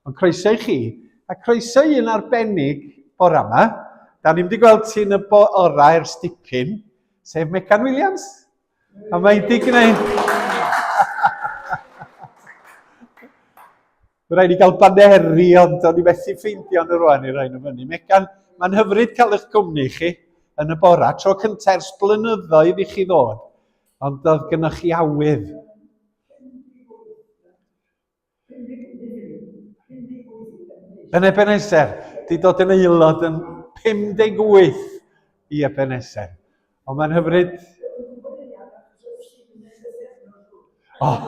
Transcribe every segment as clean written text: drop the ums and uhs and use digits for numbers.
Ond croeso i chi, a croeso i un arbennig bora yma. Da ni'n wedi gweld ti'n y bora ers dipyn, sef Megan Williams. A mae di gwneud... Mae rhaid i gael baneri, ond o'n i methu ffeindio nhw rwan i roi nhw fyny. Megan, mae'n hyfryd cael eich cwmni chi yn y bora. Tro cyntaf ers blynyddoedd i chi ddod, ond oedd gynnwch chi awydd. Yn Ebenezer, di dod yn aelod yn 58 i Ebenezer. Ond mae'n hyfryd. Oh.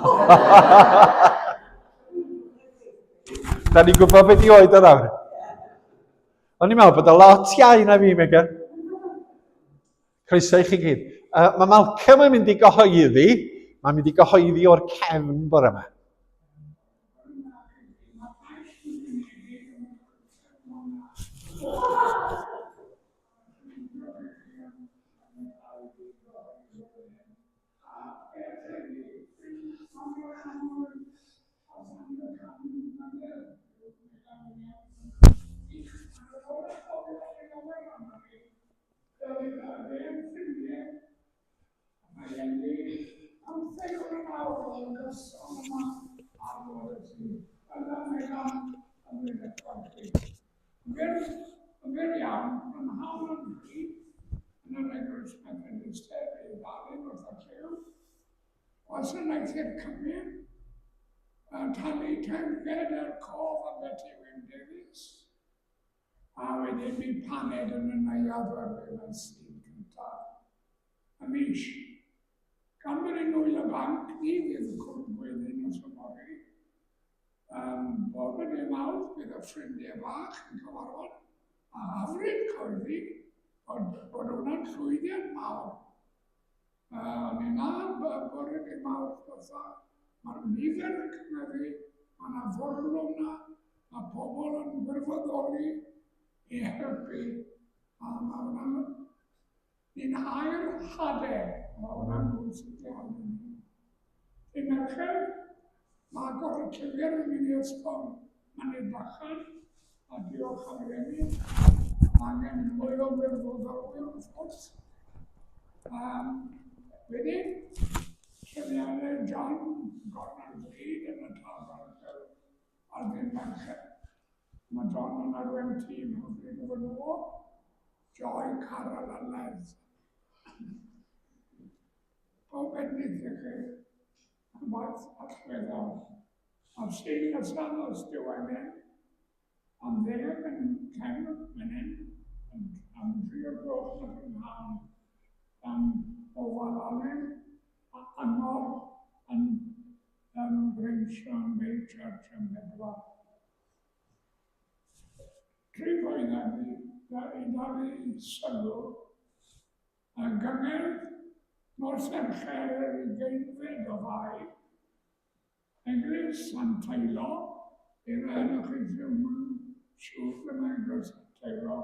da ni'n gwybod beth i oed o nawr. O'n i'n meddwl bod o lot iau na fi, Megan. Croeso i chi gyd. Mae Malcolm yn mynd i gyhoeddi. Mae'n mynd i gyhoeddi o'r cefn bore yma. Yn fyr iawn, prynhawn yn pryd, yn yr Eglwys Methodist hefyd, ddalun wrth y lliw, gwasanaethu'r cymur, a talu teyrnged er cof am Betty Wyn Davies, a wedyn mi paned yn y neuadd o'r fel sy'n cyntaf y mis. Gan bod yn ŵyl y banc, ni fydd y cwrdd gweddi nos yfory, Yym, bore dydd Mawrth bydd y ffrindiau bach yn cyfarfod a hyfryd coeddi, bod, bod hwnna'n llwyddiant mawr. O'n i'n na bore dydd Mawrth diwetha, mae'r nifer yn cynyddu, mae yna fwrlwm yna, mae pobl yn gwirfoddoli i helpu, a mae hwnna'n Ni'n hau'r hade, mae hwnna'n bwysig iawn i ni. Dydd Mercher, mae agor y llyfr yn mynd i ysgol Mynydd Bychan, a diolch am eleni. Mae angen mwy o wirfoddolwyr wrth gwrs. Wedyn, trefniadau John Gornel Glyd yn y Tabernacl ar ddydd Mercher. Mae John yn arwain tîm hyfryd o fenywod, Joy, Carol a Les. Pob bendith i chi am waith allweddol. A'r Sul nesaf, os Duw angen, am ddeg yn cefn fan hyn, am dri o'r gloch yn y prynhawn, dan ofal Alun a Angor yn Brimstone Bay Church ym Mhedwar. Tri pwynt i dalu sylw y gyngerdd nos Fercher yr ugeinfed o Fai, Eglwys Sant Teilo, i'r rhai ohonoch chi sydd yn siŵr ble mae Eglwys Sant Teilo,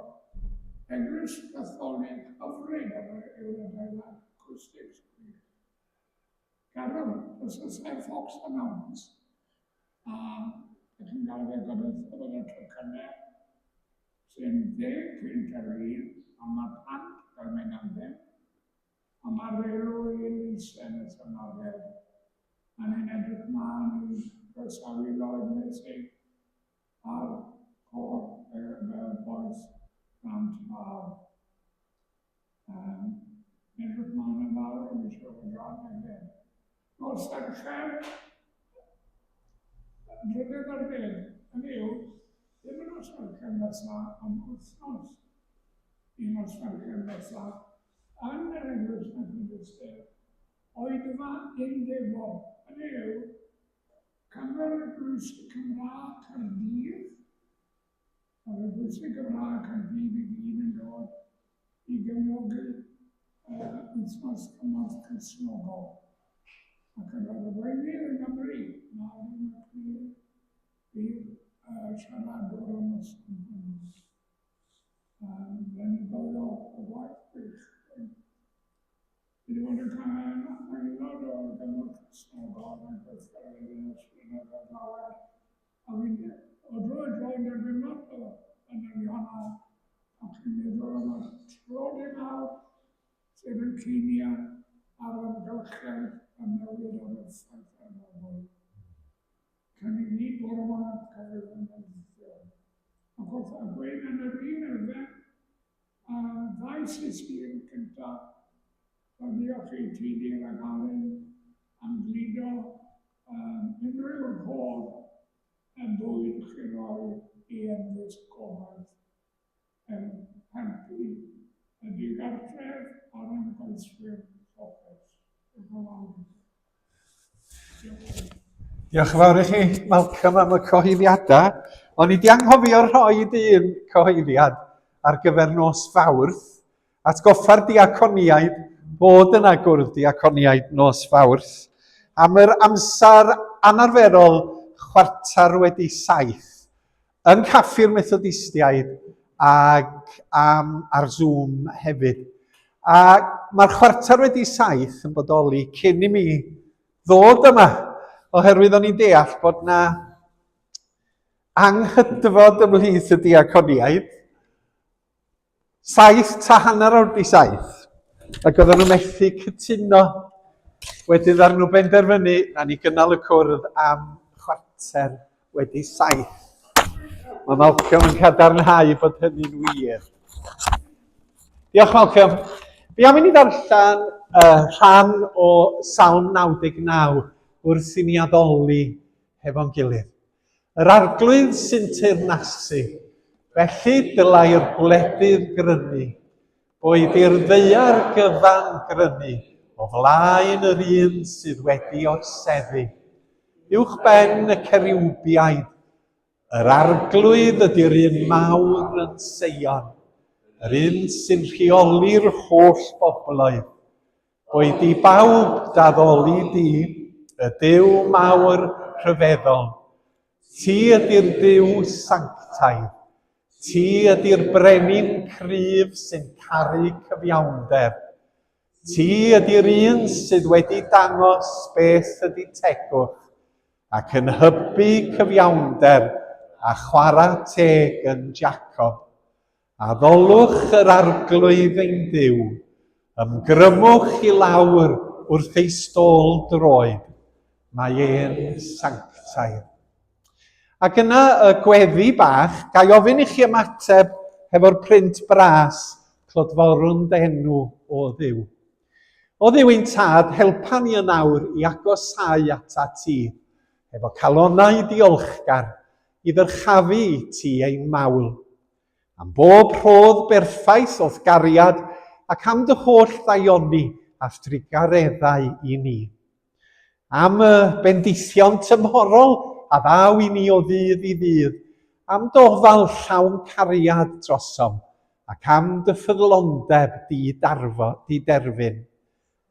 Eglwys Gatholig hyfryd yw'r adeilad, acwstics gwych. Gareth, os oes rhai Fox Announce, a ydych chi'n cael fe gobeithio bod y tocynnau sy'n 10 punt yr un, ond mae plant fel mynd am ddim, ond mae'r elw i elusen y tymor a ni'n edrych mlaen i groesawu Lloyd Macy a'r côr bois plant haf. Edrych mlaen yn fawr i weithio efo John hefyd. Nos Fercher, drydydd ar ddeg, hynny yw, ddim yn nos Fercher nesa, ond wythnos i nos Fercher nesa, yn yr Eglwys Methodistaidd, oedfa undebol, hynny yw, Cyngor Eglwysi Cymraeg Caerdydd, Mae'r Eglwysi Gymraeg Caerdydd i gyd yn dod i gefnogi Wythnos Cymorth Cristnogol ac yr arweinydd yng Nghymru, Mari McNeil, fydd siaradwr y noson hwnnw. Rhaid ni gofio y gwaith gwych. Dwi wedi bod yn cael aelod o'r Gymorth Cristnogol yn gweithgareddau ers blynyddoedd lawer. A fi'n o dro i dro yn derbyn lot o fanylion a a chi'n meddwl am y tlodi mawr sydd yn Kenya a'r amgylchedd y newid a'r effaith ar bobl. Can i ni bore 'ma cael fy mendithio. Ac wrth a gweud yn yr un elfen, a ddau Saesneg yn cyntaf, a diolch i Tudur ac Alun am gludo unrhyw rhodd yn bwyd chi roi i Enfys Gobaith er helpu y digartref a'r ymgeiswyr lloches. Diolch yn fawr i chi. Diolch yn fawr i chi, Malcolm, am y cyhoeddiadau. O'n i di anghofio rhoi un cyhoeddiad ar gyfer nos Fawrth. Atgoffa'r diaconiaid bod yna gwrdd diaconiaid nos Fawrth am yr amser anarferol 7:15 yn Caffi'r Methodistiaid ac am, ar Zoom hefyd. A mae'r 7:15 yn bodoli cyn i mi ddod yma, oherwydd o'n i'n deall bod na anghydfod ymhlith y diaconiaid. 7:36, ac oedden nhw methu cytuno. Wedyn ddaru nhw benderfynu na ni gynnal y cwrdd am 7:15. Mae Malcolm yn cadarnhau bod hynny'n wir. Diolch Malcolm. Fi am i ni ddarllen rhan o Salm 99 wrth i ni addoli hefo'n gilydd. Yr Arglwydd sy'n teyrnasu, felly dylai'r gwledydd grynu, boed i'r ddaear gyfan grynu o flaen yr un sydd wedi orseddu. Uwchben y ceriwbiaid, yr Arglwydd ydy'r un mawr yn Seion, yr un sy'n rheoli'r holl bobloedd. Boed i bawb d'addoli di, y Duw mawr rhyfeddol. Ti ydy'r Duw sanctaidd. Ti ydy'r brenin cryf sy'n caru cyfiawnder. Ti ydy'r un sydd wedi dangos beth ydy tegwch ac yn hybu cyfiawnder a chwarae teg yn Jacob. Addolwch yr Arglwydd ein Duw, ymgrymwch i lawr wrth ei stôl droed, mae e'n sanctaidd. Ac yna y gweddi bach, ga i ofyn i chi ymateb hefo'r print bras, clodforwn d'enw, o Dduw. O Dduw ein Tad, helpa ni yn awr i agosáu atat ti, hefo calonnau diolchgar, i ddyrchafu i ti ein mawl. Am bob rhodd berffaith o'th gariad ac am dy holl ddaioni a'th drugareddau i ni. Am y bendithion tymhorol a ddaw i ni o ddydd i ddydd, am d'ofal llawn cariad drosom, ac am dy ffyddlondeb di-derfyn.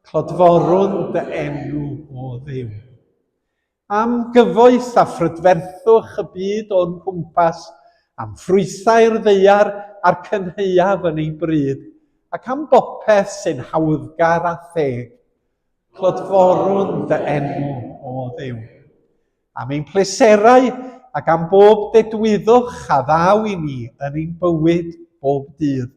Clodforwn dy enw, o Dduw. Am gyfoeth a phrydferthwch y byd o'n cwmpas, am ffrwythau'r ddaear a'r cynhaeaf yn ei bryd, ac am bopeth sy'n hawddgar a theg. Clodforwn dy enw, o Dduw. Am ein pleserau ac am bob dedwyddwch a ddaw i ni yn ein bywyd bob dydd.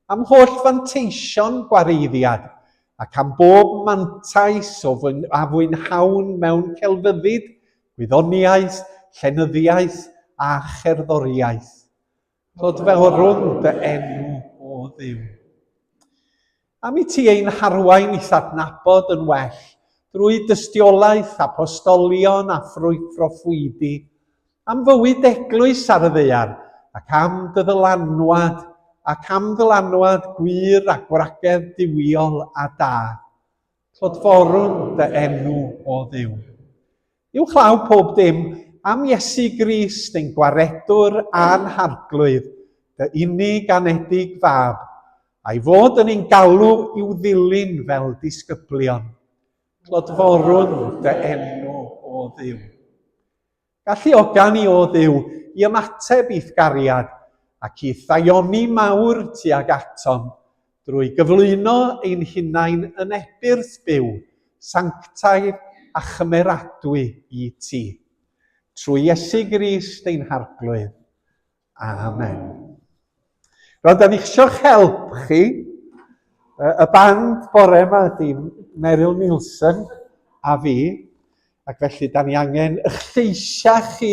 Am holl fanteision gwareiddiad, ac am bob mantais o a fwynhawn mewn celfyddyd, gwyddoniaeth, llenyddiaeth a cherddoriaeth. Clodforwn dy enw, o Dduw. Am i ti ein harwain i'th adnabod yn well drwy dystiolaeth apostolion a phroffwydi, am fywyd eglwys ar y ddaear, ac am dy ddylanwad, ac am ddylanwad gwŷr a gwragedd duwiol a da. Clodforwn dy enw, o Dduw. Uwchlaw pob dim, am Iesu Grist ein Gwaredwr a'n Harglwydd, dy unig anedig Fab, a'i fod yn ein galw i'w ddilyn fel disgyblion. Clodforwn dy enw, o Dduw. Galluoga ni, O Dduw, i ymateb i'th gariad ac i'th ddaioni mawr tuag atom, drwy gyflwyno ein hunain yn ebyrth byw, sanctaidd a chymeradwy i ti. Trwy Iesu Grist ein Harglwydd. Amen. Rwan, da ni eisiau'ch help chi. Y band bore yma ydy Meryl Nielsen a fi, ac felly da ni angen eich lleisiau chi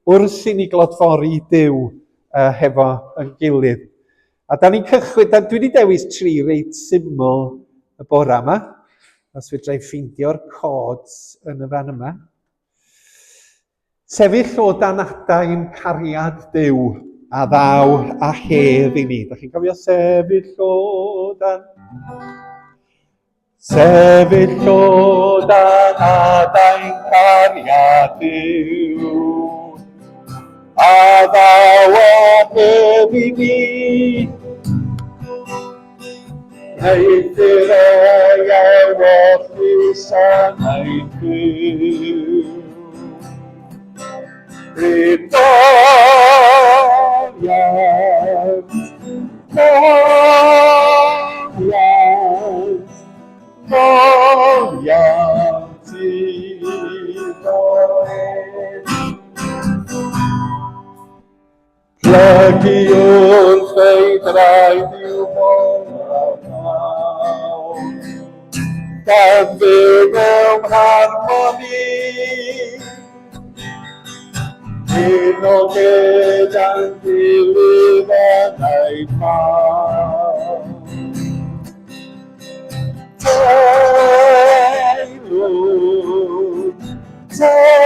wrth i ni glodfori Duw uh, hefo yn gilydd. A da ni'n cychwyn, da, dwi wedi dewis tri reit syml y bore yma, os fedra i ffeindio'r cods yn y fan yma. Sefyll o dan adain cariad Duw a ddaw a hedd i ni. Da chi'n cofio sefyll o dan? Sefyll o dan adain cariad Duw, a ddaw â ef i ni. Wneuthur ei ewyllys yn ein byw. Prydoriaeth, moliant, moliant iddo ef. Plygu wrth ei draed i'w folaw, gan fyw mewn harmoni. Un o gyda'n gilydd yn ei mawr. Teilwng, teilwng,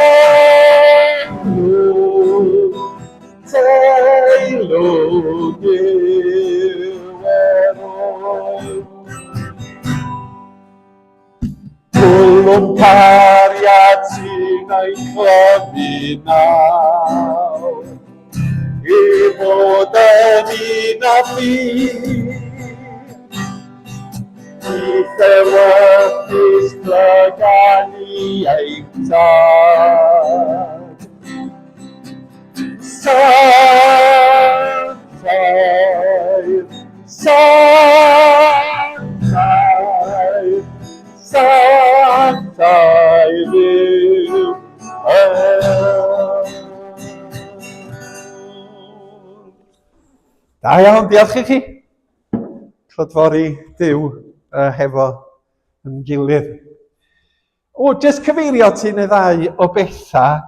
teilwng yw yr oed. Cwlwm cariad sy'n ei clymu nawr, i fod yn un â fi. I'th ewyllys plygan i ein tad. Sanctaidd, sanctaidd, sanctaidd yw Da iawn, diolch i chi. Clodfori Duw uh, hefo yn gilydd. O, jyst cyfeirio ti neu ddau o bethau.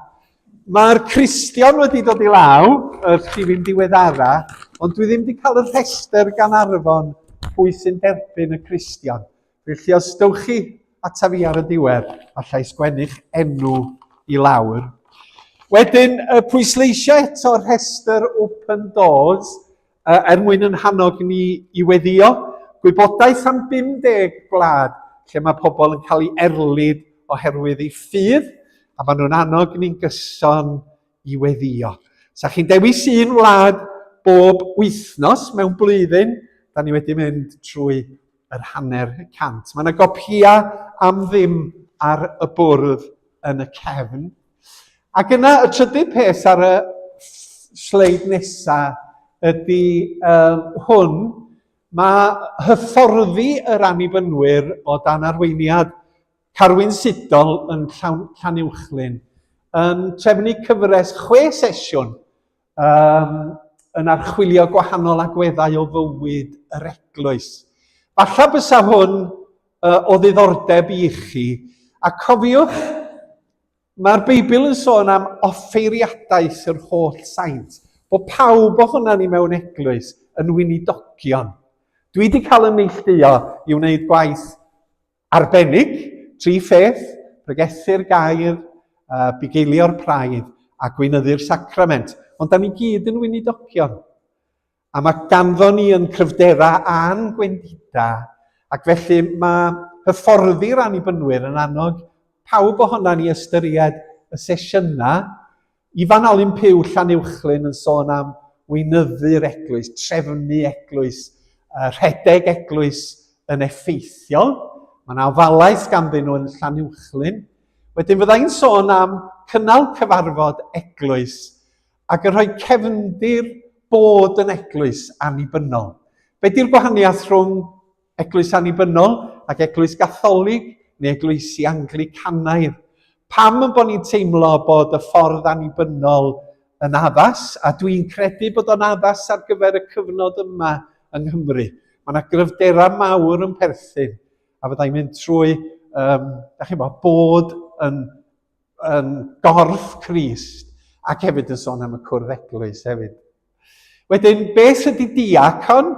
Mae'r Cristion wedi dod i law, y rhifyn diweddara, ond dwi ddim wedi cael y rhestr gan Arfon pwy sy'n derbyn y Cristion. Felly os dewch chi ata fi ar y diwedd, allai sgwennu'ch enw i lawr. Wedyn, y pwysleisio eto rhestr Open Doors, er mwyn yn hannog ni i weddio, gwybodaeth am 50 gwlad lle mae pobl yn cael ei erlid oherwydd ei ffydd, a maen nhw'n annog ni'n gyson i weddio. Sa chi'n dewis un wlad bob wythnos mewn blwyddyn, da ni wedi mynd trwy yr hanner cant. Mae yna gopïau am ddim ar y bwrdd yn y cefn. Ac yna y trydydd peth ar y sleid nesa ydy um, hwn. Mae hyfforddi yr annibynwyr o dan arweiniad Carwyn Sidol yn Llanuwchllyn yn trefnu cyfres chwe sesiwn um, yn archwilio gwahanol agweddau o fywyd yr eglwys. Falle bysa hwn uh, o ddiddordeb i chi, a cofiwch, mae'r Beibl yn sôn am offeiriadaeth yr holl saint, bod pawb ohonan ni mewn eglwys yn weinidogion. Dwi wedi cael yn neilltuo i wneud gwaith Arbennig, tri pheth, pregethu'r gair, uh, bugeilio'r praidd a gweinyddu'r sacrament. Ond da ni gyd yn weinidogion. A mae ganddo ni yn cryfderau a'n gwendida, ac felly mae hyfforddi'r annibynwyr yn annog pawb ohonan ni ystyried y sesiynau Ifan Alun Pugh, Llanuwchllyn, yn sôn am weinyddu'r eglwys, trefnu eglwys, rhedeg eglwys yn effeithiol. Mae yna ofalaeth ganddyn nhw yn Llanuwchllyn. Wedyn fydda i'n sôn am cynnal cyfarfod eglwys ac yn rhoi cefndir bod yn eglwys annibynnol. Be di'r gwahaniaeth rhwng Eglwys Annibynnol ac Eglwys Gatholig neu Eglwysi Anglicanaidd. Pam yn bod ni'n teimlo bod y ffordd annibynnol yn addas, a dwi'n credu bod o'n addas ar gyfer y cyfnod yma yng Nghymru. Mae yna gryfderau mawr yn perthyn, a fyddai'n mynd trwy, um, da chi'n bod, bod yn, yn gorff Crist, ac hefyd yn sôn am y cwrdd eglwys hefyd. Wedyn, beth ydy diacon?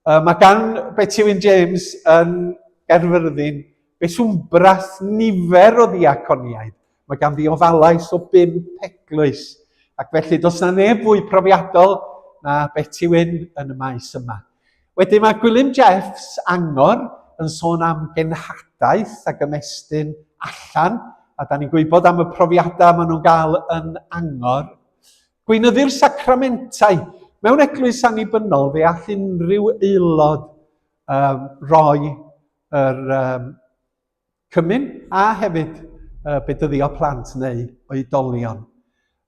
Mae gan Beti Wyn James yn Gaerfyrddin beswmbrath nifer o ddiaconiaid. Mae ganddi ofalaeth o bum eglwys, ac felly does na neb fwy profiadol na Beti Wyn yn y maes yma. Wedyn mae Gwilym Jeffs, Angor, yn sôn am genhadaeth ac ymestyn allan, a da ni'n gwybod am y profiadau maen nhw'n gael yn angor. Gweinyddu'r sacramentau. Mewn eglwys annibynnol, fe all unrhyw aelod um, roi yr um, cymun a hefyd uh, bedyddio plant neu oedolion.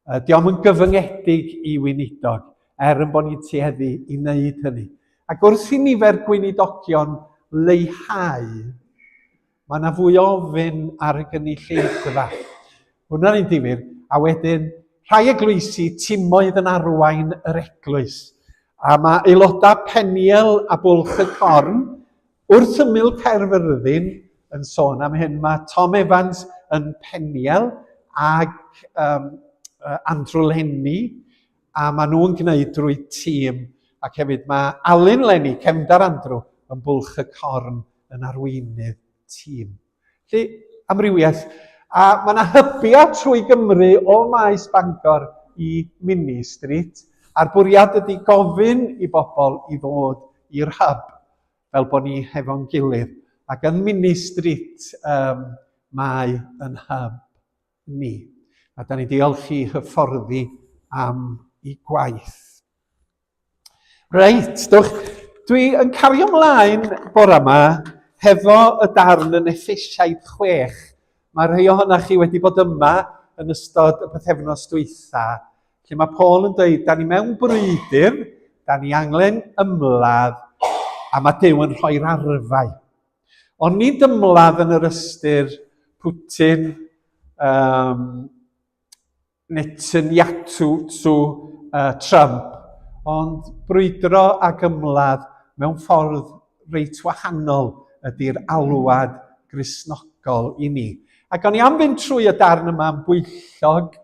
Uh, Diolch yn gyfyngedig i weinidog, er yn bod ni'n tueddu i wneud hynny. Ac wrth i nifer gweinidogion leihau, mae yna fwy o ofyn ar y gynulleidfa. Hwna'n un difyr. A wedyn, rhai eglwysi, timoedd yn arwain yr eglwys. A mae aelodau Peniel a Bwlch y Corn wrth ymyl Caerfyrddin yn sôn am hyn. Mae Tom Evans yn Peniel ac um, Andrew Lenny, a maen nhw'n gwneud drwy tîm. Ac hefyd mae Alun Lenny, cefndar Andrew, yn Bwlch y Corn yn arweinydd tîm. Felly, amrywiaeth. A mae yna hybiau trwy Gymru o maes Bangor i Mini Street, a'r bwriad ydy gofyn i bobl i ddod i'r hyb fel bod ni hefo'n gilydd. Ac yn Mini Street um, mae yn hyb ni. A da ni diolch i hyfforddi am i gwaith. Reit, dwch. Dwi yn cario ymlaen bore yma hefo y darn yn Effesiaid 6. Mae rhai ohonoch chi wedi bod yma yn ystod y pythefnos dwytha, lle mae Paul yn dweud, da ni mewn brwydr, da ni angen ymladd, a mae Duw yn rhoi'r arfau. Ond nid ymladd yn yr ystyr Putin, um, Netanyahu to Trump, ond brwydro ac ymladd mewn ffordd reit wahanol ydy'r alwad Gristnogol i ni. Ac o'n i am fynd trwy y darn yma yn bwyllog,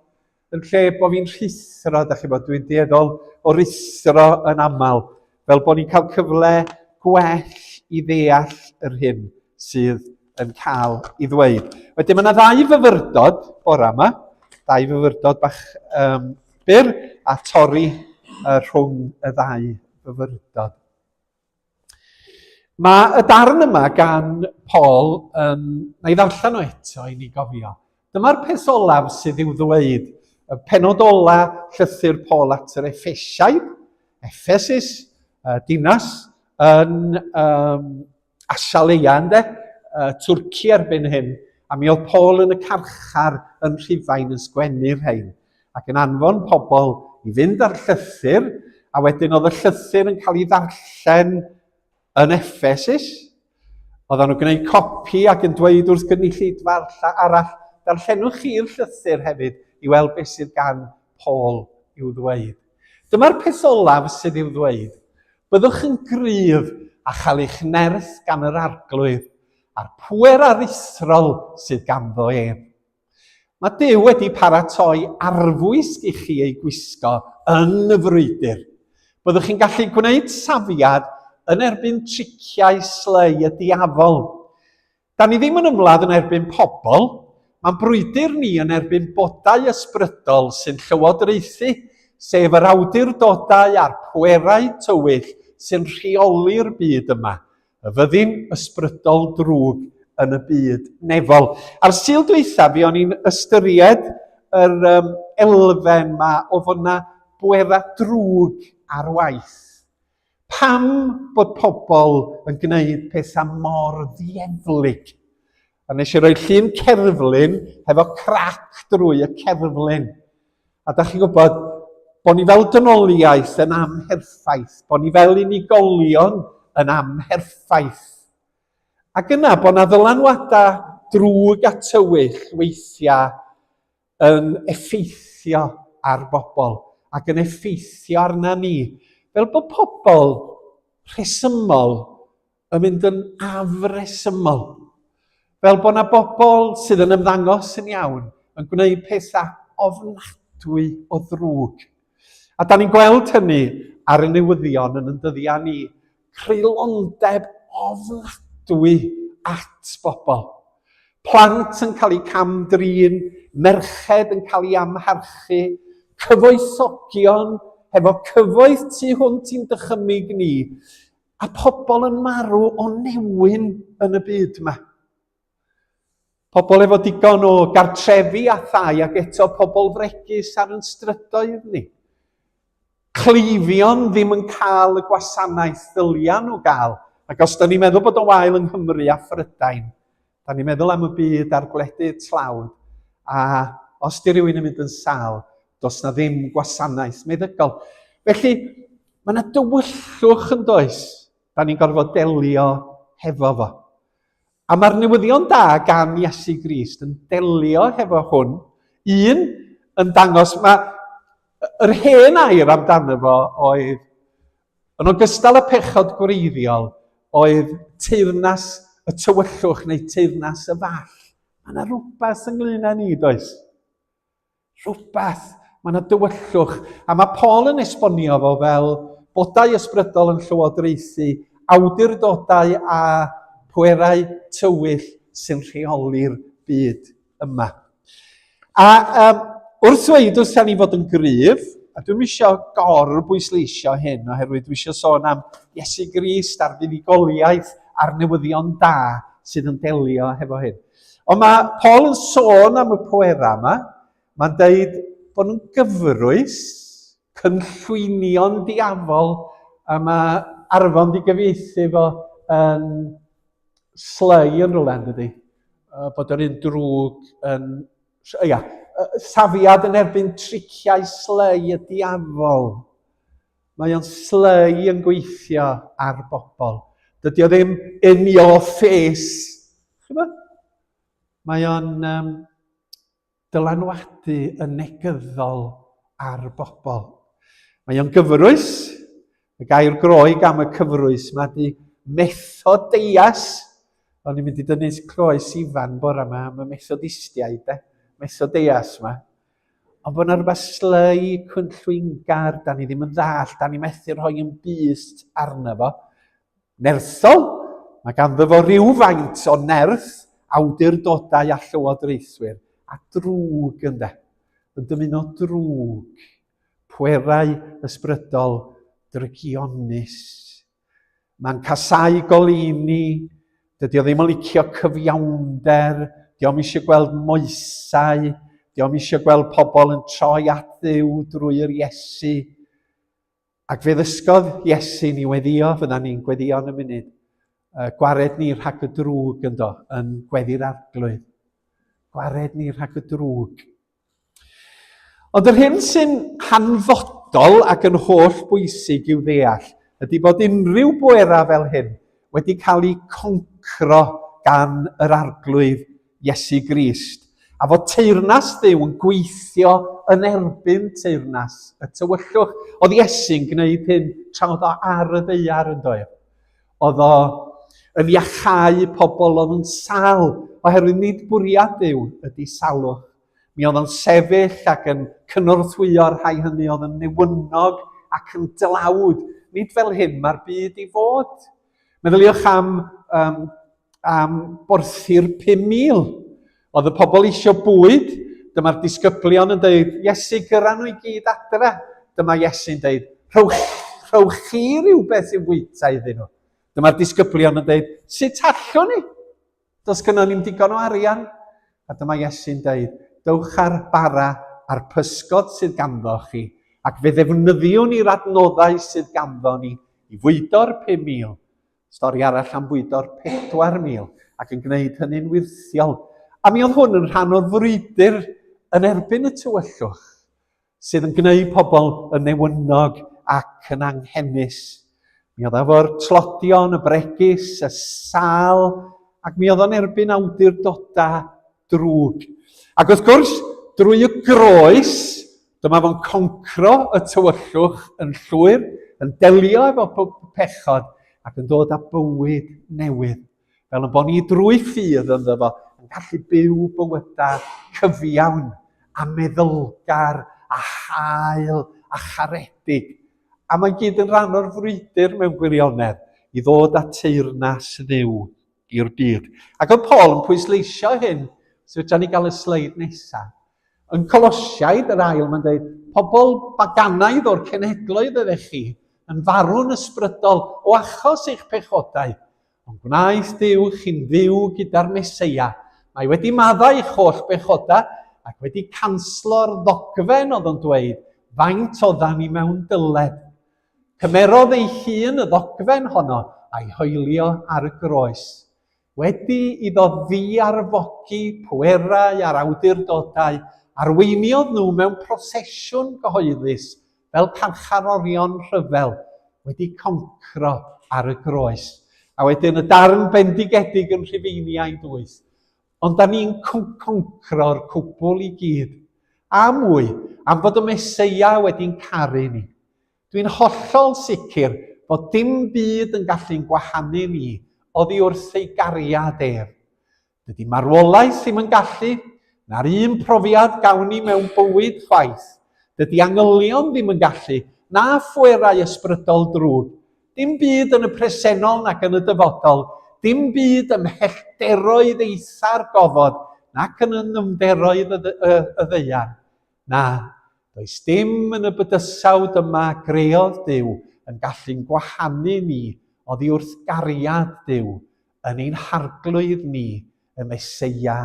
yn lle bod fi'n rhuthro, da chi bod, dwi'n dueddol o ruthro yn aml, fel bod ni'n cael cyfle gwell i ddeall yr hyn sydd yn cael ei ddweud. Wedyn mae yna ddau fyfyrdod bore yma, ddau fyfyrdod bach um, byr a torri uh, rhwng y ddau fyfyrdod. Mae y darn yma gan Paul, um, na i ddarllen o eto i ni gofio. Dyma'r peth olaf sydd i'w ddweud, y penod ola llythyr Paul at yr Effesiaid, Ephesus, uh, dinas, yn um, Asaleia, ynde, uh, Twrci erbyn hyn, a mi oedd Paul yn y carchar yn Rhufain yn sgwennu'r rhain, ac yn anfon pobl i fynd â'r llythyr, a wedyn oedd y llythyr yn cael ei ddarllen yn Ephesus. Oedden nhw'n gwneud copi ac yn dweud wrth gynulleidfa arall, darllenwch chi'r llythyr hefyd i weld beth sydd gan Paul i'w ddweud. Dyma'r peth olaf sydd i'w ddweud. Byddwch yn gryf a chael eich nerth gan yr Arglwydd, a'r pŵer aruthrol sydd ganddo ef. Mae Duw wedi paratoi arfwisg i chi ei gwisgo yn y frwydr. Byddwch chi'n gallu gwneud safiad yn erbyn triciau slei y diafol. Da ni ddim yn ymladd yn erbyn pobl, mae'n brwydr ni yn erbyn bodau ysbrydol sy'n llywodraethu, sef yr awdurdodau a'r pwerau tywyll sy'n rheoli'r byd yma, y fyddin ysbrydol drwg yn y byd nefol. Ar Sul dwytha, fi o'n i'n ystyried yr um, elfen ma o fod na bwerau drwg ar waith. Pam bod pobl yn gwneud pethau mor ddieflig? A nes i roi llun cerflun hefo crac drwy y cerflun. A da chi'n gwybod, bod ni fel dynoliaeth yn amherffaith, bod ni fel unigolion yn amherffaith. Ac yna, bod na ddylanwadau drwg a tywyll weithiau yn effeithio ar bobl ac yn effeithio arna ni, fel bod pobl rhesymol yn mynd yn afresymol. Fel bod yna bobl sydd yn ymddangos yn iawn yn gwneud pethau ofnadwy o ddrwg. A da ni'n gweld hynny ar y newyddion yn yn dyddiau ni. Creulondeb ofnadwy at bobl. Plant yn cael eu cam-drin, merched yn cael eu amharchu, cyfoethogion hefo cyfoeth tu hwnt i'n dychymyg ni. A pobl yn marw o newyn yn y byd yma. Pobl efo digon o gartrefi a thai ac eto pobl fregus ar yn strydoedd ni. Cleifion ddim yn cael y gwasanaeth ddylia nhw gael. Ac os da ni'n meddwl bod o'n wael yng Nghymru a Phrydain, da ni'n meddwl am y byd a'r gwledydd tlawd, a os di rhywun yn mynd yn sâl, does na ddim gwasanaeth meddygol. Felly, mae yna dywyllwch yn does, da ni'n gorfod delio hefo fo. A mae'r newyddion da gan Iesu Grist yn delio hefo hwn. Un, yn dangos, mae yr hen air amdano fo oedd, yn ogystal â pechod gwreiddiol, oedd teyrnas y tywyllwch neu teyrnas y fall. Mae yna rhywbeth ynglyn â ni, does? Rhywbeth. Mae yna dywyllwch. A mae Paul yn esbonio fo fel bodau ysbrydol yn llywodraethu awdurdodau a pwerau tywyll sy'n rheoli'r byd yma. A um, wrth ddweud wrth ni fod yn gryf, a dwi'n eisiau gor bwysleisio hyn oherwydd dwi eisiau sôn am Iesu Grist a'r fuddugoliaeth a'r newyddion da sydd yn delio hefo hyn. Ond mae Paul yn sôn am y pwerau yma. Mae'n deud bod nhw'n gyfrwys, cynllwynion diafol, a mae Arfon di gyfieithu fo yn slei yn rhywle, yn dydy? Bod yr un drwg yn... Ia, safiad yn erbyn triciau slei y diafol. Mae o'n slei yn gweithio ar bobl. Dydy o ddim in your face. Chymod? Mae o'n um, dylanwadu yn negyddol ar bobl. Mae o'n gyfrwys. Y gair Groeg am y cyfrwys mae di methodeias. O'n i'n mynd i dynnu croes Ifan bore yma am y Methodistiaid, de. Methodeias yma. Ond bod yna rhywbeth slei, cynllwyngar, da ni ddim yn ddall, da ni methu rhoi yn byst arno fo. Nerthol, mae ganddo fo rhywfaint o nerth awdurdodau a llywodraethwyr, a drwg ynde, yn dymuno drwg, pwerau ysbrydol drygionus. Mae'n casáu goleuni, dydy o ddim yn licio cyfiawnder, di o'm eisiau gweld moesau, di o'm eisiau gweld pobl yn troi at Dduw drwy'r Iesu. Ac fe ddysgodd Iesu ni weddio, fydda ni'n gweddio yn y munud, gwared ni rhag y drwg ynddo, yn gweddi'r arglwydd. Gwared ni rhag y drwg. Ond yr hyn sy'n hanfodol ac yn holl bwysig i'w ddeall ydy bod unrhyw bwerau fel hyn wedi cael eu concro gan yr Arglwydd Iesu Grist, a fod teyrnas Dduw yn gweithio yn erbyn teyrnas y tywyllwch. Oedd Iesu'n gwneud hyn tra oedd o ar y ddaear yn doedd? Oedd o yn iachau pobl oedd yn sâl, oherwydd nid bwriad Duw ydy salwch. Mi oedd o'n sefyll ac yn cynorthwyo'r rhai hynny oedd yn newynog ac yn dlawd. Nid fel hyn mae'r byd i fod. Meddyliwch am, um, am borthi'r 5,000. Oedd y pobl eisiau bwyd, dyma'r disgyblion yn dweud, Iesu, gyra nhw i gyd adre. Dyma Iesu'n dweud, rhowch, rhowch chi rhywbeth i'w fwyta iddyn nhw. Dyma'r disgyblion yn dweud, sut allwn ni? Does gynnon ni'm digon o arian. A dyma Iesu'n deud, dewch â'r bara a'r pysgod sydd ganddo chi, ac fe ddefnyddiwn ni'r adnoddau sydd ganddo ni i fwydo'r 5,000. Stori arall am fwydo'r 4,000, ac yn gwneud hynny'n wyrthiol. A mi oedd hwn yn rhan o'r frwydr yn erbyn y tywyllwch. sydd yn gwneud pobl yn newynog ac yn anghenus. Mi oedd efo'r tlodion, y bregus, y sal, ac mi oedd o'n erbyn awdurdodau drwg. Ac wrth gwrs, drwy y groes, dyma fo'n concro y tywyllwch yn llwyr, yn delio efo pechod ac yn dod â bywyd newydd. Fel y bod ni drwy ffydd ynddo fo yn gallu byw bywydau cyfiawn a meddylgar a hael a charedig. A mae gyd yn rhan o'r frwydr mewn gwirionedd i ddod â teyrnas Dduw i'r byd. Ac oedd Paul yn pwysleisio hyn, so fedra ni gael y sleid nesaf. Yn Colosiaid, yr ail, mae'n dweud, pobl baganaidd o'r cenhedloedd oeddech chi. yn farw'n ysbrydol o achos eich pechodau. Ond gwnaeth Duw chi'n fyw gyda'r Meseia. Mae wedi maddau eich holl bechodau ac wedi canslo'r ddogfen oedd yn dweud faint oeddan ni mewn dyled. Cymerodd ei hun y ddogfen honno a'i hoelio ar y groes. Wedi iddo ddiarfogi pwerau a'r awdurdodau, arweiniodd nhw mewn prosesiwn gyhoeddus fel carcharorion rhyfel wedi concro ar y groes. A wedyn y darn bendigedig yn Rhufeiniaid 8. Ond da ni'n concro'r cwbl i gyd, a mwy, am fod y Meseia wedi'n caru ni. Dwi'n hollol sicr fod dim byd yn gallu'n gwahanu ni oddi wrth ei gariad ef. Dydy marwolaeth ddim yn gallu, na'r un profiad gawn ni mewn bywyd chwaith. Dydy angylion ddim yn gallu, na phwerau ysbrydol drwg. Dim byd yn y presennol nac yn y dyfodol, dim byd ym mhellteroedd eitha'r gofod nac yn y nyfnderoedd y, y, y ddaear. Na, does dim yn y bydysawd yma greodd Duw yn gallu'n gwahanu ni oddi wrth gariad Duw yn ein harglwydd ni, y Meseia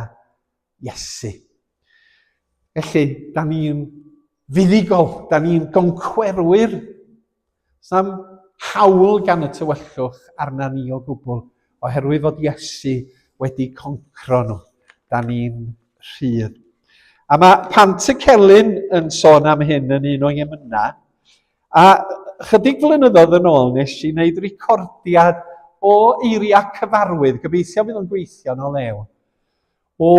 Iesu. Felly, da ni'n fuddugol, da ni'n goncwerwyr. Sna'm hawl gan y tywyllwch arna ni o gwbl, oherwydd fod Iesu wedi concro nhw. Da ni'n rhydd. A mae Pant y Celyn yn sôn am hyn yn un o'i emynau. A chydig flynyddoedd yn ôl nes i wneud recordiad o eiriau cyfarwydd, gobeithio fydd o'n gweithio yn o lew, o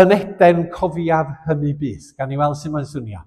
Yn Eden cofiaf hynny byth. Gan i weld sut mae'n swnio.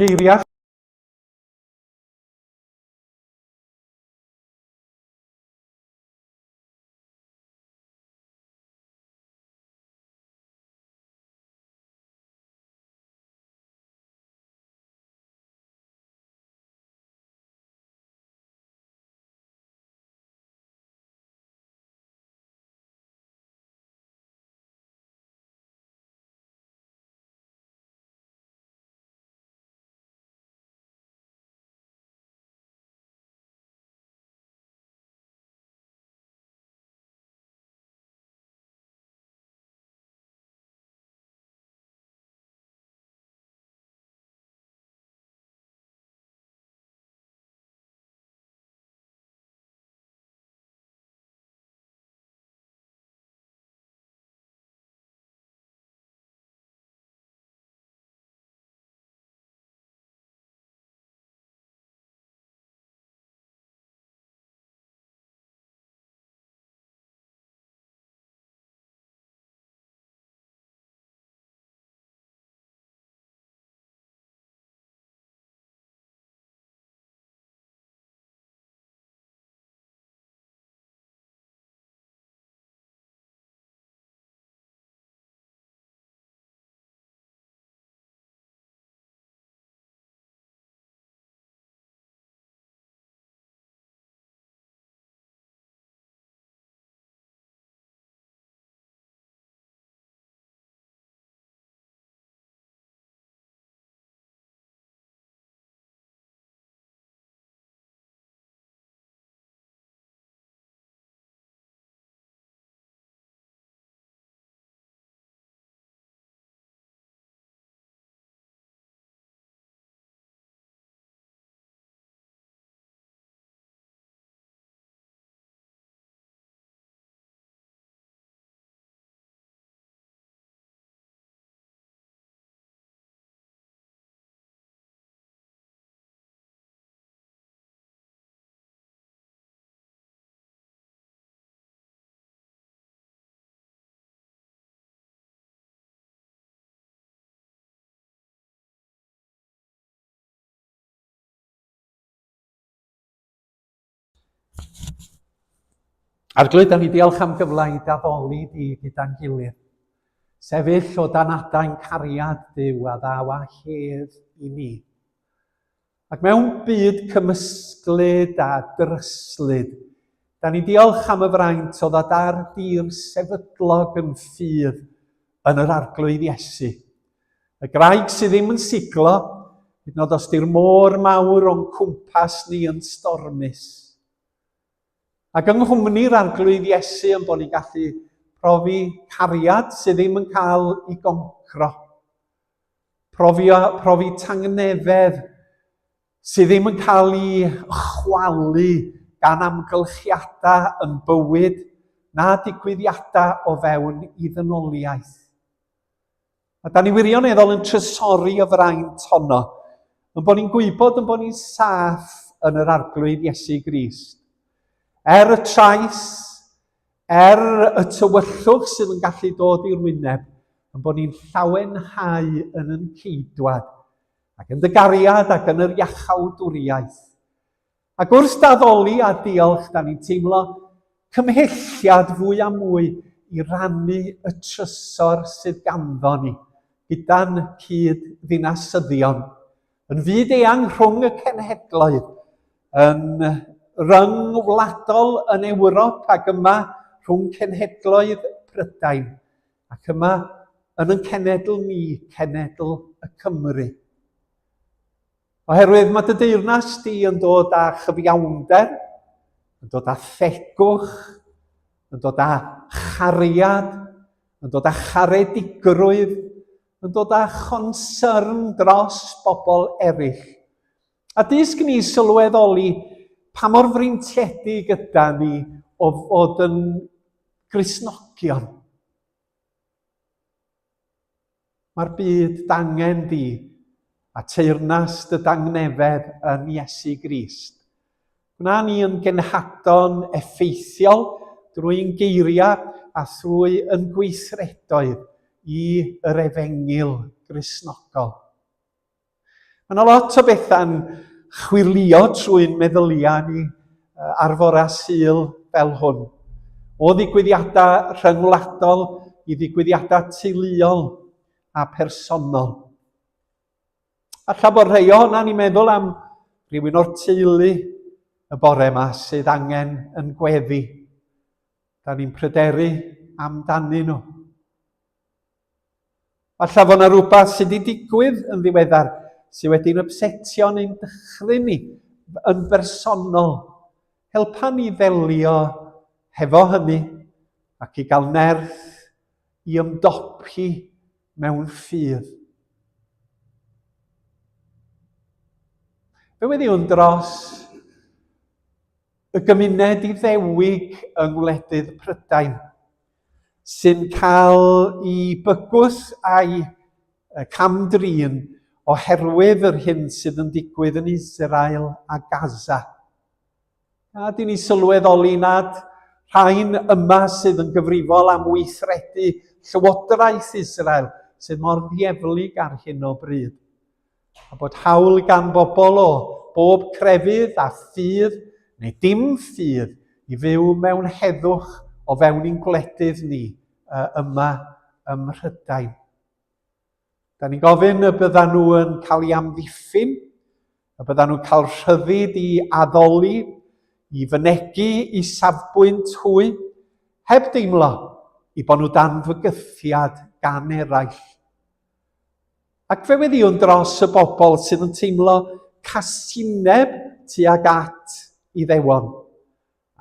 Geiriau Arglwydd, da ni diolch am gyfle i daddoli di gyda'n gilydd. Sefyll o dan adain cariad Duw a ddaw â hedd i ni. Ac mewn byd cymysglyd a dryslyd, da ni diolch am y fraint o ddod ar dir sefydlog yn ffydd yn yr Arglwydd Iesu. Y graig sydd ddim yn siglo, hyd yn oed os di'r môr mawr o'n cwmpas ni yn stormus. Ac yng nghwmni'r Arglwydd Iesu yn bod ni'n gallu profi cariad sydd ddim yn cael ei goncro. Profi, profi tangnefedd sydd ddim yn cael ei chwalu gan amgylchiadau yn bywyd na digwyddiadau o fewn i ddynoliaeth. A da ni wirioneddol yn trysori y fraint honno, yn bod ni'n gwybod yn bod ni'n saff yn yr Arglwydd Iesu Grist. Er y trais, er y tywyllwch sydd yn gallu dod i'r wyneb, yn bod ni'n llawenhau yn yn ceidwad, ac yn dy gariad ac yn yr iachawdwriaeth. Ac wrth daddoli a diolch, da ni'n teimlo cymhelliad fwy a mwy i rannu y trysor sydd ganddo ni gyda'n cyd-ddinasyddion, yn fyd eang rhwng y cenhedloedd, yn ryngwladol yn Ewrop ac yma rhwng cenhedloedd Prydain, ac yma yn yn cenedl ni, cenedl y Cymry. Oherwydd mae dy deyrnas di yn dod â chyfiawnder, yn dod â thegwch, yn dod â chariad, yn dod â charedigrwydd, yn dod â chonsyrn dros bobl eraill. A dysg ni sylweddoli pa mor freintiedig yda ni o fod yn Gristnogion. Mae'r byd d'angen di, a teyrnas dy dangnefedd yn Iesu Grist. Gwna ni yn genhadon effeithiol drwy'n geiriau a thrwy yn gweithredoedd i yr efengyl Gristnogol. Mae yna lot o bethau'n chwilio trwy'n meddyliau ni ar fore Sul fel hwn. O ddigwyddiadau rhyngwladol i ddigwyddiadau teuluol a personol. Alla bod rhai ohonan ni'n meddwl am rhywun o'r teulu y bore yma sydd angen yn gweddi. Da ni'n pryderu amdanyn nhw. Alla fod yna rhywbeth sydd wedi digwydd yn ddiweddar sydd wedi'n ypsetio neu'n dychryn ni yn bersonol. Helpa ni ddelio hefo hynny ac i gael nerth i ymdopi mewn ffydd. Fe weddïwn dros y gymuned Iddewig yng ngwledydd Prydain, sy'n cael ei bygwth a'i cam-drin oherwydd yr hyn sydd yn digwydd yn Israel a Gaza. A dyn ni sylweddoli nad rhain yma sydd yn gyfrifol am weithredu llywodraeth Israel sydd mor ddieflig ar hyn o bryd. A bod hawl gan bobl o bob crefydd a ffydd, neu dim ffydd, i fyw mewn heddwch o fewn ein gwledydd ni yma ym Mhrydain. Da ni'n gofyn y byddan nhw yn cael ei amddiffyn, y byddan nhw'n cael rhyddid i addoli, i fynegi i safbwynt hwy, heb deimlo i bod nhw dan fygythiad gan eraill. Ac fe weddïwn dros y bobl sydd yn teimlo casineb tuag at Iddewon.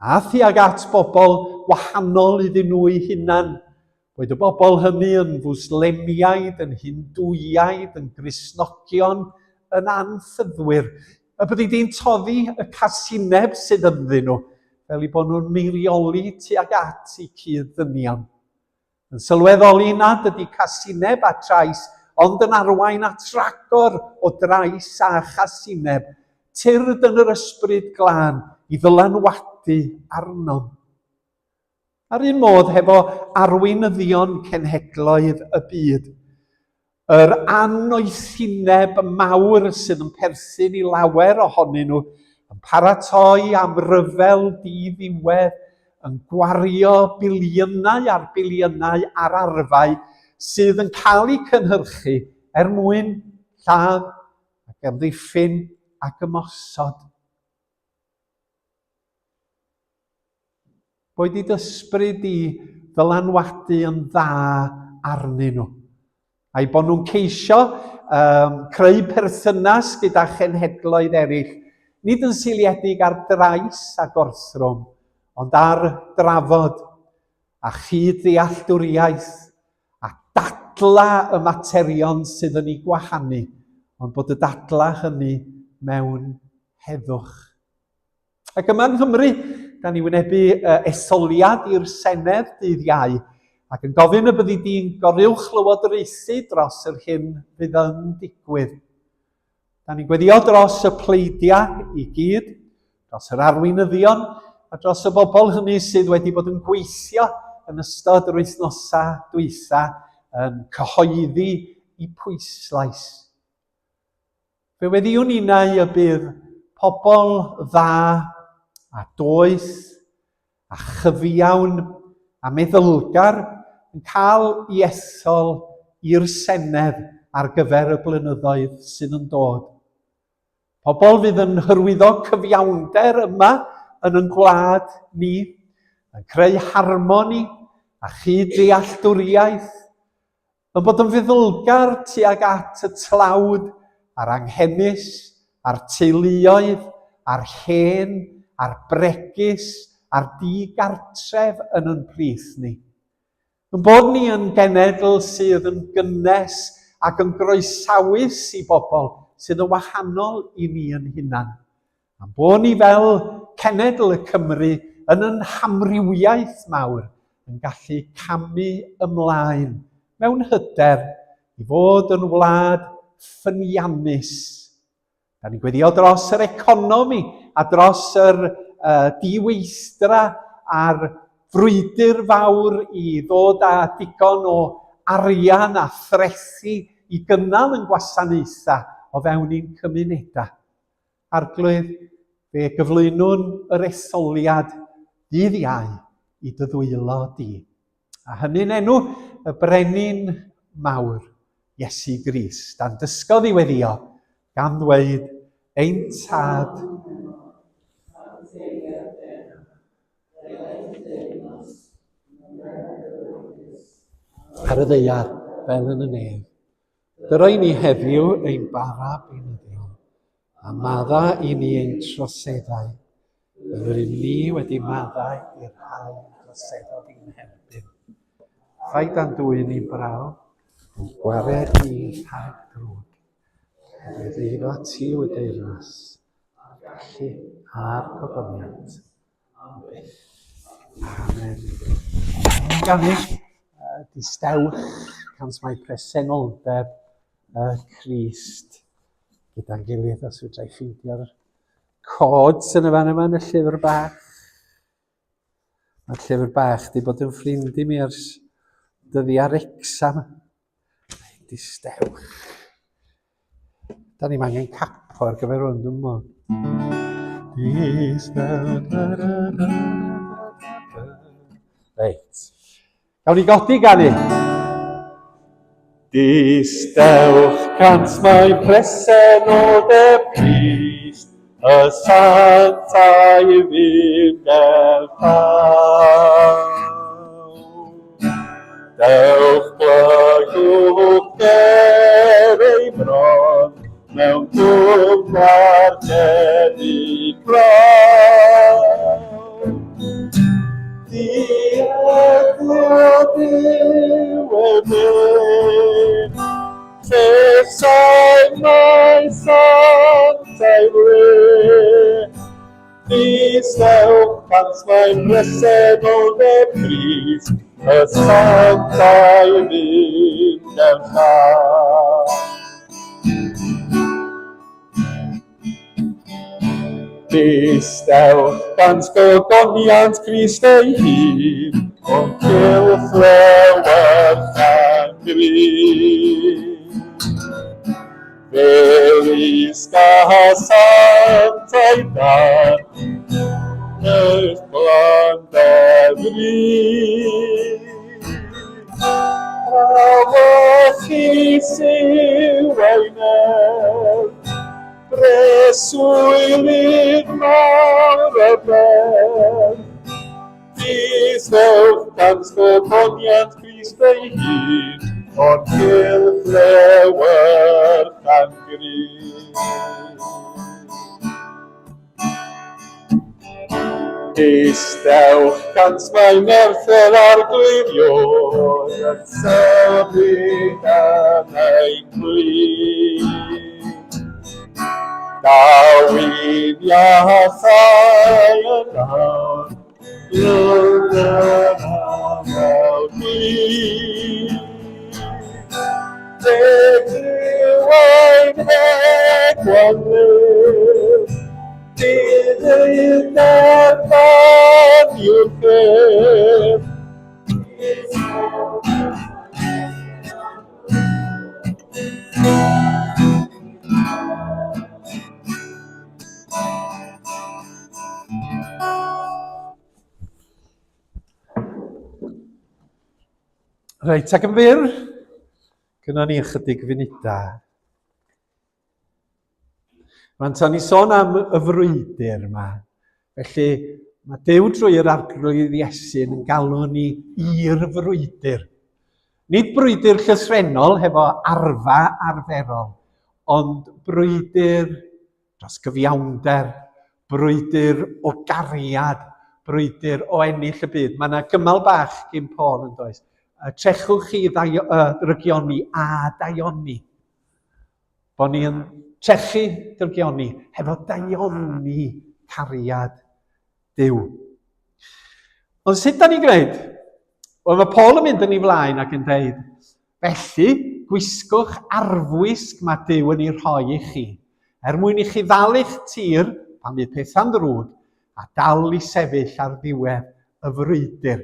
A thuag at bobl wahanol iddyn nhw eu hunain, boed y bobl hynny yn Fwslemiaid, yn Hindŵiaid, yn Gristnogion, yn anffyddwyr, y byddi di'n toddi y casineb sydd ynddyn nhw, fel eu bod nhw'n meirioli tuag at eu cyd-ddynion. Yn sylweddoli nad ydy casineb a trais ond yn arwain at ragor o drais a chasineb, tyrd yn yr ysbryd glân i ddylanwadu arnom. A'r un modd hefo arweinyddion cenhedloedd y byd. Yr annoethineb mawr sydd yn perthyn i lawer ohonyn nhw, yn paratoi am ryfel di-ddiwedd, yn gwario biliynau ar biliynau ar arfau sydd yn cael eu cynhyrchu er mwyn lladd ac amddiffyn ac ymosod. Boed i d'ysbryd di ddylanwadu yn dda arnyn nhw. A'i bod nhw'n ceisio um, creu perthynas gyda chenhedloedd eraill, nid yn seiliedig ar drais a gorthrwm, ond ar drafod a chyd-ddealltwriaeth a dadla y materion sydd yn ei gwahanu, ond bod y dadla hynny mewn heddwch. Ac yma yng Nghymru, da ni wynebu etholiad i'r Senedd dydd Iau, ac yn gofyn y byddi di'n goruwchlywodraethu dros yr hyn fydd yn digwydd. Da ni'n gweddio dros y pleidiau i gyd, dros yr arweinyddion, a dros y bobl hynny sydd wedi bod yn gweithio yn ystod yr wythnosau dwytha yn cyhoeddi i pwyslais. Fe weddïwn innau y bydd pobl dda a doeth a chyfiawn a meddylgar yn cael i ethol i'r Senedd ar gyfer y blynyddoedd sydd yn dod. Pobl fydd yn hyrwyddo cyfiawnder yma yn yn gwlad ni, yn creu harmoni a chyd-ddealltwriaeth Yn bod yn feddylgar tuag at y tlawd a'r anghenus, a'r teuluoedd, a'r hen, a'r bregus, a'r di-gartref yn yn plith ni. Yn bod ni yn genedl sydd yn gynnes ac yn groesawus i bobl sydd yn wahanol i ni yn hunan. A'n bod ni fel cenedl y Cymry yn yn hamrywiaeth mawr yn gallu camu ymlaen mewn hyder i fod yn wlad ffyniannus. Da ni'n gweddio dros yr economi a dros yr uh, diweithdra a'r frwydr fawr i ddod â digon o arian a threthi i gynnal yn gwasanaethau o fewn i'n cymunedau. Arglwydd, fe gyflwynwn yr etholiad dydd Iau i dy ddwylo di. A hynny'n enw y Brenin mawr, Iesu Grist, a'n dysgodd i weddio, gan ddweud, Ein Tad, ar y ddaear fel yn y nef. Dyro i ni heddiw ein bara beunyddiol, a madda i ni ein troseddau, fel yr ym ni wedi maddau i'r rhai droseddodd i'n herbyn. Rhaid a'n dwyn i'n braw, ond gwared ni rhag drwg. Oherwydd eiddo ti yw y deyrnas, a'r gallu, a'r gogoniant, am byth. Amen. Ganu, distewch, cans mae presenoldeb y Crist gyda'n gilydd, os fedra i ffeindio'r cods yn y fan yma yn y llyfr bach. Mae'r llyfr bach wedi bod yn ffrind i mi ers dyddiau Wrecsam. Distewch. Da ni'n angen capo ar gyfer hwn, dwi'n meddwl. Reit. Gawn ni godi ganu. Distewch cant mae presenoldeb Crist, y sant a'i fynd er pawb. Dewch blygwch ger ei bron mewn cwm ar debyg bron. Diolch Duw e mynd, llesau mae santau le. Distewch pant mae'n bresenoldeb Crist, y santau fynd mewn llaw. Distewch pant gogoniant Crist ei hun, o'n cylch llewyrch a'n gryf. Felys gasant ei dan, eich blant efri. Brawychus yw ei nerth, breswylydd mawr y berth. Dysgwch gan sgogoniant Crist ei hun, o'r cylch llewyrch a'n gryf. Eistewch gant mae nerth yr arglwydd Ior yn symud yn ein plith. Daw i'n iachau yn awr, Reit, ac yn fyr, gyda ni ychydig funudau. Rwan, ta ni sôn am y frwydr yma. Felly, mae Duw drwy yr arglwydd Iesu'n yn galw ni i'r frwydr. Nid brwydr llythrennol hefo arfa arferol, ond brwydr dros gyfiawnder, brwydr o gariad, brwydr o ennill y byd. Mae yna gymal bach gyn Paul yn does. Trechwch chi ddrygioni a daioni. Bo ni yn trechu drygioni hefo daioni cariad Duw. Ond sut da ni'n gwneud? Wel, mae Paul yn mynd yn ei flaen ac yn dweud, felly, gwisgwch arfwisg mae Duw yn ei rhoi i chi, er mwyn i chi ddal eich tir pan fydd pethau'n ddrwg, a dal i sefyll ar ddiwedd y frwydr.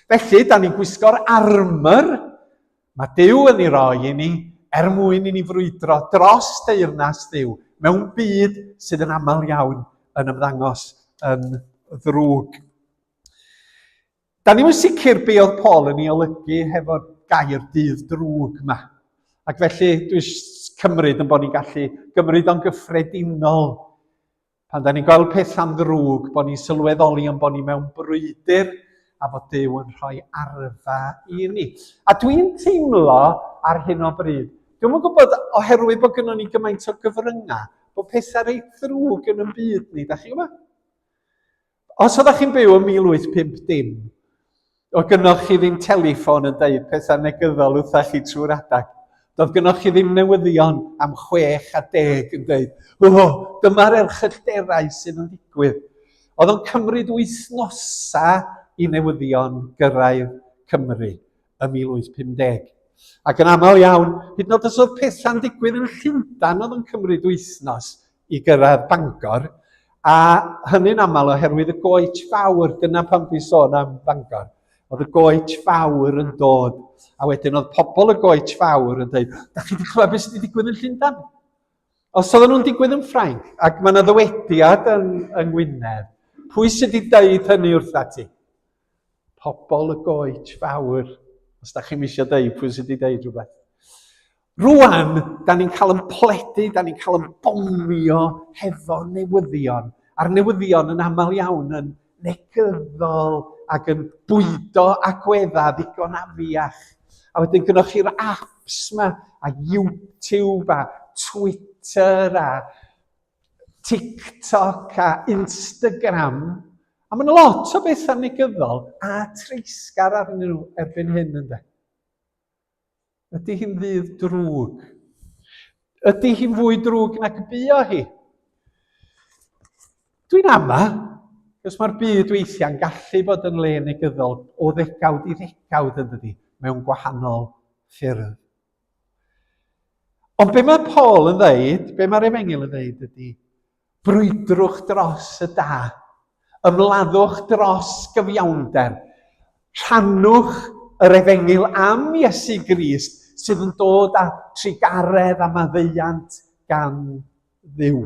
Felly, da ni'n gwisgo'r armor mae Duw yn ei roi i ni er mwyn i ni frwydro dros deyrnas Dduw mewn byd sydd yn aml iawn yn ymddangos yn ddrwg. Da ni'm yn sicr be oedd Paul yn ei olygu hefo'r gair dydd drwg yma. Ac felly dwi'n cymryd yn bod ni'n gallu gymryd o'n gyffredinol pan da ni'n gweld pethau'n ddrwg, bod ni'n sylweddoli yn bod ni mewn brwydr a bod Duw yn rhoi arfa i ni. A dwi'n teimlo ar hyn o bryd, dwi'm yn gwybod oherwydd bod gynnon ni gymaint o gyfryngau, bod pethau reit ddrwg yn y byd ni, da chi'n gwybod? Os oeddech chi'n byw yn 1850, oedd gynnoch chi ddim teleffon yn deud pethau negyddol wrthach chi trwy'r adag. Doedd gynnoch chi ddim newyddion am 6 a 10 yn deud, o, dyma'r erchyllterau sydd yn digwydd. Oedd o'n cymryd wythnosau i newyddion gyrraedd Cymru ym 1850. Ac yn aml iawn, hyd yn oed os oedd pethau'n digwydd yn Llundain oedd yn cymryd wythnos i gyrraedd Bangor, a hynny'n aml oherwydd y goets fawr, dyna pam dwi'n sôn am Bangor. Oedd y goets fawr yn dod, a wedyn oedd pobl y goets fawr yn dweud, da chi wedi clywed beth sydd wedi digwydd yn Llundain? Os oedden nhw'n digwydd yn Ffrainc, ac mae yna ddywediad yng, yng Ngwynedd, pwy sydd wedi dweud hynny wrtha ti? Pobl y goets fawr. Os da chi'n eisiau dweud pwy sydd wedi dweud rhywbeth. Rwan, da ni'n cael yn pledu, da ni'n cael yn bomio hefo newyddion. A'r newyddion yn aml iawn yn negyddol ac yn bwydo agweddau ddigon afiach. A wedyn gynnwch chi'r apps yma, a YouTube, a Twitter, a TikTok a Instagram. A mae yna lot o bethau negyddol a treisgar arnyn nhw erbyn hyn, ynddo. Ydy hi'n ddydd drwg? Ydy hi'n fwy drwg nag y buo hi? Dwi'n ama, cos mae'r byd weithiau'n gallu bod yn le negyddol o ddegawd i ddegawd yn dydy, mewn gwahanol ffyrdd. Ond be mae Paul yn dweud, be mae'r Efengyl yn dweud ydy, brwydrwch dros y da, ymladdwch dros gyfiawnder, rhannwch yr Efengyl am Iesu Grist sydd yn dod â trugaredd a maddeuant gan Dduw.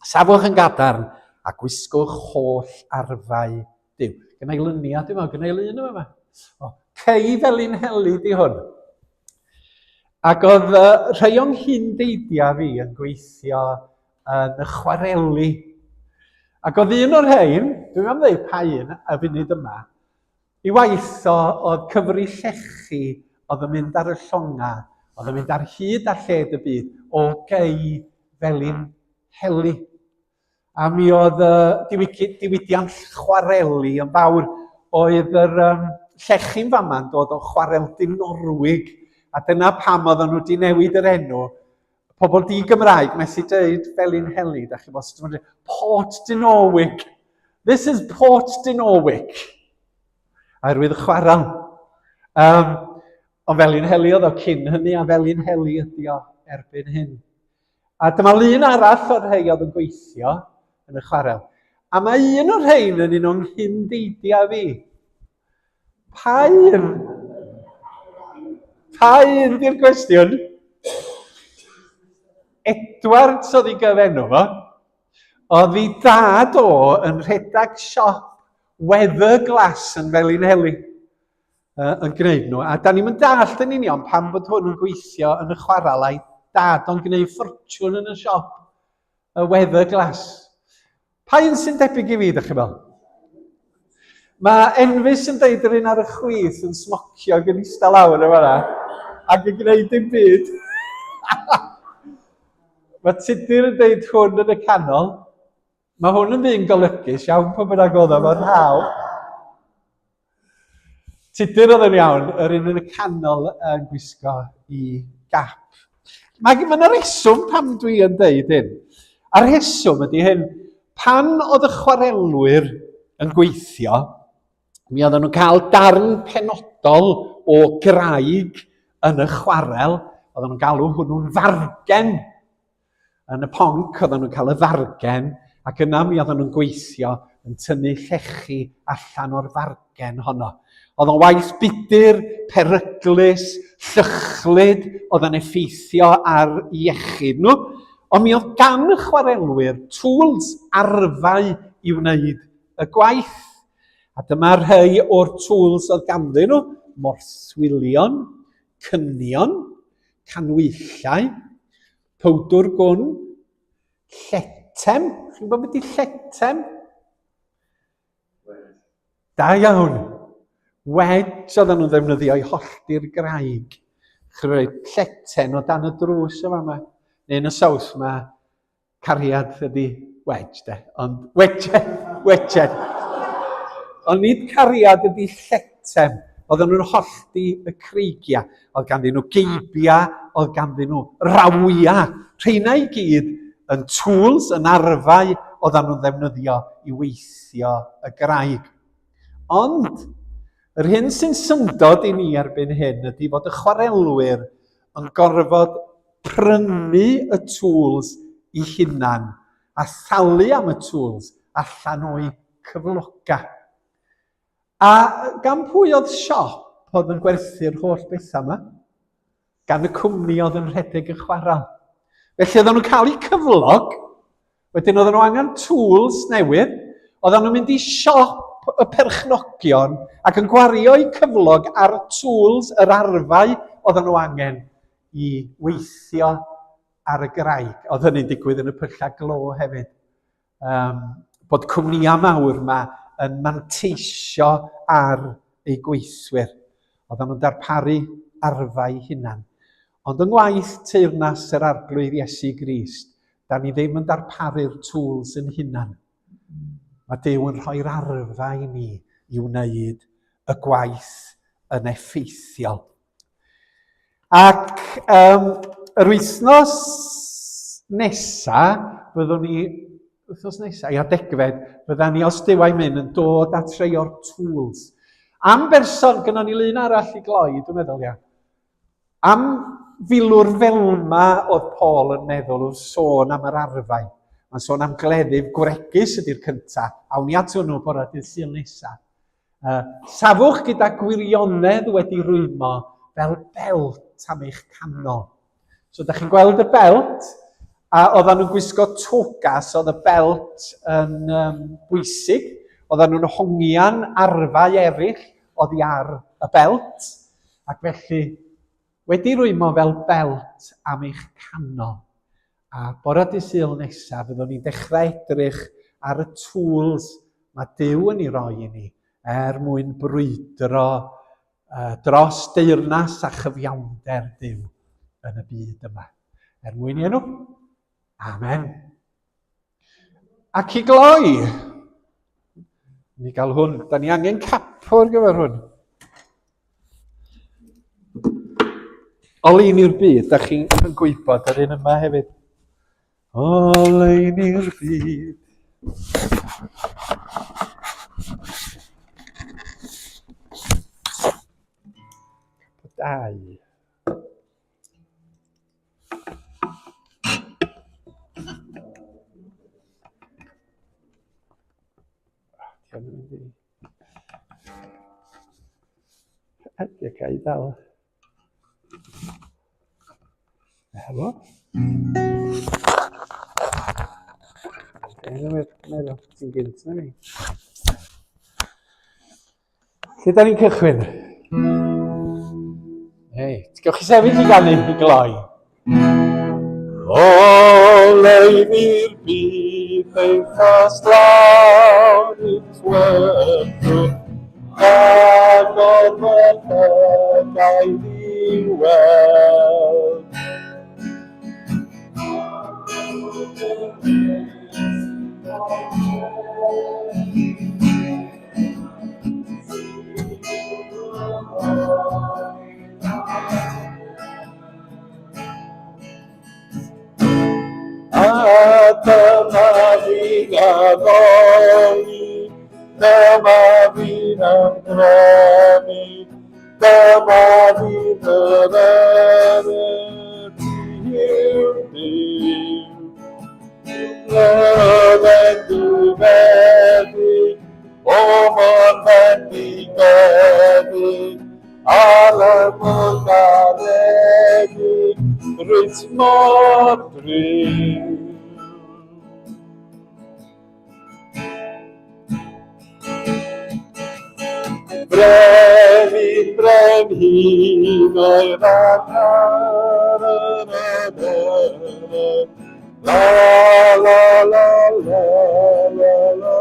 Safwch yn gadarn a gwisgwch holl arfau Duw. Gynna i lyniau, dwi'n meddwl, gynna i lun yma. O, Cei Felin Heli di hwn. Ac oedd rhai o'n nghyn-deidiau fi yn gweithio yn y chwareli. Ac oedd un o'r rhain, dwi'n am ddeud pa un y funud yma, i waith o oedd cyfri llechi oedd yn mynd ar y llonga, oedd yn mynd ar hyd a lled y byd o gei Felin Heli. A mi oedd y diwydiant chwareli yn fawr. Oedd yr um, llechi'n fama'n dod o chwarel Dinorwig, a dyna pam oedden nhw wedi newid yr enw. Pobl di-Gymraeg methu dweud Felin Heli, da chi bod sut mae'n Port Dinorwig. This is Port Dinorwic. Oherwydd y chwarel. Um, ond Felin Heli oedd o cyn hynny, a Felin Heli ydi o erbyn hyn. A dyma lun arall o'r rhai oedd yn gweithio yn y chwarel. A mae un o'r rhain yn un o'n nghyn-deidiau fi. Pa un? Pa un di'r cwestiwn? Edwards oedd ei gyfenw fo. Oedd ei dad o yn rhedeg siop Weather Glass yn Felinheli. yn gwneud nhw. A da ni'n mynd dallt yn union pam bod hwn yn gweithio yn y chwarel a'i dad o'n gwneud ffortiwn yn y siop, y weather glass. Pa un sy'n debyg i fi, ydych chi'n meddwl? Mae Enfys yn deud yr un ar y chwith yn smocio ac yn eistedd lawr yn fan'na ac yn gwneud dim byd. Mae Tudur yn deud hwn yn y canol. Mae hwn yn ddyn golygus iawn pwy bynnag oedd o, mae'r rhaw. Tudur oedd yn iawn, yr un yn y canol yn gwisgo i gap. Mae yna reswm pam dwi yn deud hyn. A'r rheswm ydy hyn, pan oedd y chwarelwyr yn gweithio, mi oedden nhw'n cael darn penodol o graig yn y chwarel, oedden nhw'n galw hwnnw'n fargen. Yn y ponc oedden nhw'n cael y fargen ac yna mi oedden nhw'n gweithio yn tynnu llechi allan o'r fargen honno. Oedd o'n waith budur, peryglus, llychlyd, oedd yn effeithio ar iechyd nhw. Ond mi oedd gan y chwarelwyr tools, arfau i wneud y gwaith. A dyma rhai o'r tools oedd ganddyn nhw, morswilion, cynion, canwyllau, powdwr gwn, lletem. Chi'n gwybod beth ydy lletem? Da iawn. Wedge oedden nhw'n ddefnyddio i hollti'r graig. Chi'n rhoi lleten o dan y drws yma yma. Neu yn y saws mae cariad ydy wedge de. Ond wedge, wedge. Ond nid cariad ydy lleten. Oedden nhw'n hollti y creigiau. Oedd ganddyn nhw geibiau, oedd ganddyn nhw rawiau. Rheina i gyd yn tools, yn arfau oedden nhw'n ddefnyddio i weithio y graig. Ond, yr hyn sy'n syndod i ni erbyn hyn ydy fod y chwarelwyr yn gorfod prynu y tools i hunan a thalu am y tools allan o'u cyflogau. A gan pwy oedd siop oedd yn gwerthu'r holl bethau yma? Gan y cwmni oedd yn rhedeg y chwarel. Felly oedden nhw'n cael eu cyflog, wedyn oedden nhw angen tools newydd, oedden nhw'n mynd i siop y perchnogion ac yn gwario eu cyflog ar y tools, yr arfau oedden nhw angen i weithio ar y graig. Oedd hynny'n digwydd yn y pyllau glo hefyd. um, bod cwmnïau mawr yma yn manteisio ar eu gweithwyr. Oedden nhw'n darparu arfau hunan. Ond yng ngwaith teyrnas yr Arglwydd Iesu Grist, da ni ddim yn darparu'r tools yn hunan. Mae Duw yn rhoi'r arfau i ni i wneud y gwaith yn effeithiol. Ac um, yr wythnos nesa, byddwn ni, wythnos nesa, ia, degfed, bydda ni, os Duw a'i mynd, yn dod at rhai o'r tools. Am berson, gynnon ni lun arall i gloi, dwi'n meddwl, ia. Am filwr felma oedd Paul yn meddwl wrth sôn am yr arfau. Mae'n sôn am gleddyf gwregus ydy'r cyntaf. Awn ni at hwnnw bore dydd Sul nesaf. Safwch gyda gwirionedd wedi rwymo fel belt am eich canol. So, da chi'n gweld y belt, a oedden nhw'n gwisgo togas, oedd y belt yn um, bwysig. Oedden nhw'n hongian arfau eraill oddi ar y belt, ac felly wedi rwymo fel belt am eich canol. A bore dydd Sul nesaf, fyddwn ni'n dechrau edrych ar y tools mae Duw yn ei roi i ni er mwyn brwydro uh, dros deyrnas a chyfiawnder Duw yn y byd yma. Er mwyn i enw. Amen. Ac i gloi, ni gael hwn, da ni angen capo ar gyfer hwn. Oleuni'r byd, da chi'n gwybod yr un yma hefyd. Oleuni'r byd. Capo dau. Ydy, ga i ddal. Helo. Meddwl, ti'n gynt na fi. Lle da ni'n cychwyn? Hei, ti'n gewch chi sefyll i ganu i gloi? Oleuni'r byd eithas lawr i'r tywyllwch, a gorfod llygaid i weld. A dyma fi'n addoli, dyma fi'n ymgrymu, dyma fi'n yr yw Duw. Rydyn friw. Brenin, brenhinoedd a La la la la la la la.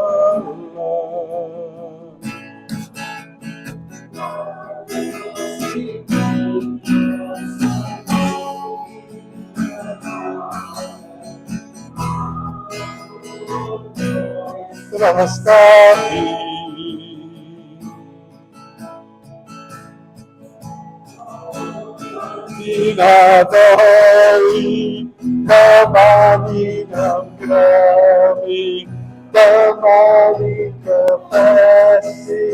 Drostafi. Ti'n addoli, dyma ni'n ymgrymu, dyma ni'n cyffesu,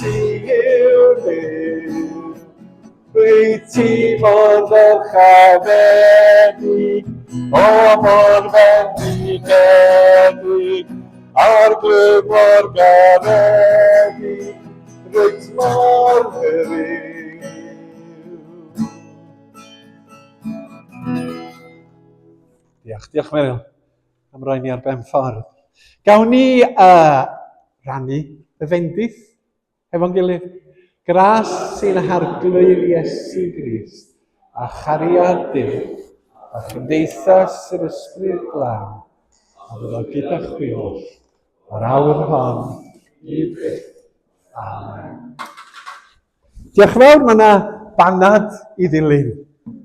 ti yw'r Duw. Rwyt ti mor ddyrchafedig, o mor fendigedig, Arglwydd mor garedig, rwyt mor fyriw. Diolch, diolch Meryl am roi ni ar ben ffordd. Gawn ni rannu y fendith Efo'n gilydd. Gras sy'n Harglwydd Iesu Grist, a chariad Duw, a chymdeithas yr Ysbryd Glân, a fyddo gyda chwi oll, o'r awr hon, hyd byth. Amen. Diolch yn fawr, mae yna banad i ddilyn.